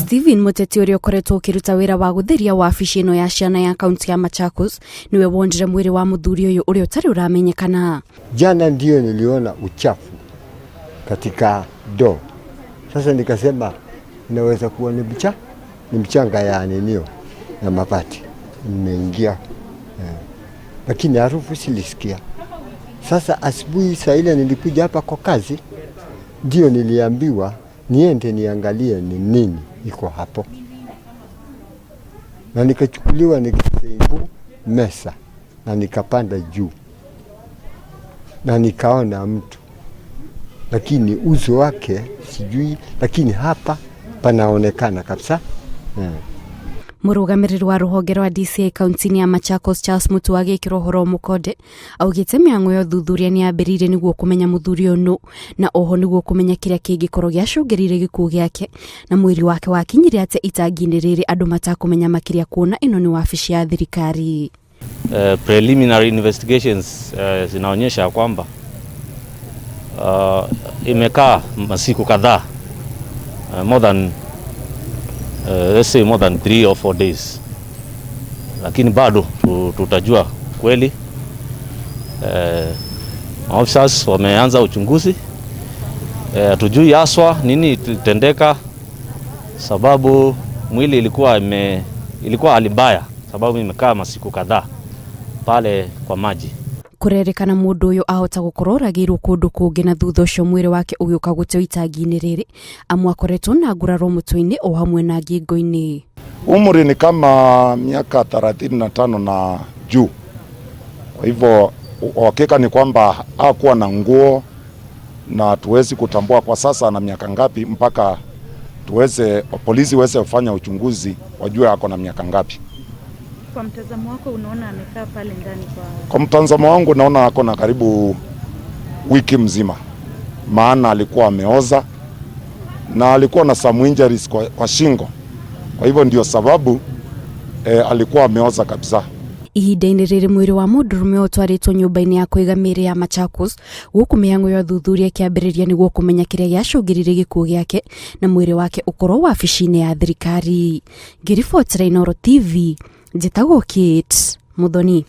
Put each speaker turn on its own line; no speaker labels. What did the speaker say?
Stephen Muteti ũrĩa ũkoretwo ũkĩruta wĩra wa gũtheria wabici ĩno ya ciana ya kaunti ya Machakos nĩwe wonire mwĩrĩ wa mũthuri ũyũ ũrĩa ũtarĩ ũramenyekana.
Jana ndio niliona uchafu katika ndoo. Sasa nikasema inaweza kuwa ni mcha, ni mchanga ya ninio ya mabati nimeingia, lakini harufu silisikia. Sasa asubuhi saa ile nilikuja hapa kwa kazi, ndio niliambiwa niende niangalie ni nini iko hapo, na nikachukuliwa nikaseibu mesa na nikapanda juu na nikaona mtu, lakini uso wake sijui, lakini hapa panaonekana kabisa.
Mũrũgamĩrĩri wa rũhonge rwa DCI kaunti-inĩ ya Machakos Charles Mutua agĩkĩrwo ũhoro mũkonde augĩte mĩhang'o ya ũthuthuria nĩ yambĩrĩirie nĩguo kũmenya mũthuri ũyũ nũ na oho nĩguo kũmenya kĩrĩa kĩngĩkorwo gĩacũngĩrĩirie gĩkuũ gĩake na mwĩrĩ wake wakinyire atĩa itangi-inĩ rĩrĩ andũ matakũmenya makĩria kuona ĩno nĩ wabici ya thirikari.
Preliminary investigations zinaonyesha kwamba imekaa masiku kadhaa, more than let's say more than 3 or 4 days, lakini bado tutajua kweli. Officers wameanza uchunguzi. Hatujui haswa nini ilitendeka, sababu mwili ilikuwa hali mbaya, sababu imekaa masiku kadhaa pale kwa maji.
Kũrerĩkana mũndũ ũyũ ahota gũkorwo oragĩirwo kũndũ kũngĩ na thutha ũcio mwĩrĩ wake ũgĩũka gũteo itangi-inĩ rĩrĩ amu akoretwo na nguraro mũtwe-inĩ o hamwe na ngingo-inĩ.
Umri ni kama miaka 35 na juu. Kwa hivyo uhakika ni kwamba hakuwa na nguo na hatuwezi kutambua kwa sasa ana miaka ngapi mpaka tuweze polisi weze kufanya uchunguzi wajue ako na miaka ngapi.
Kwa mtazamo wako unaona amekaa pale ndani kwa
Kwa mtazamo wangu naona ako na karibu wiki mzima, maana alikuwa ameoza na alikuwa na some injuries kwa shingo. Kwa hivyo ndio sababu alikuwa ameoza kabisa.
Ihinda-inĩ rĩrĩ mwĩrĩ wa mũndũrũme ũtwarĩtwo nyũmba-inĩ ya kũiga mĩĩrĩ ya Machakos gũkũ mĩhang'o ya ũthuthuria ĩkĩambĩrĩria nĩguo kũmenya kĩrĩa gĩacũngĩrĩirie gĩkuũ gĩake na mwĩrĩ wake ũkorwo wabici-inĩ ya thirikari. Ngĩribotera Inooro TV, njĩtagwo Kate Muthoni.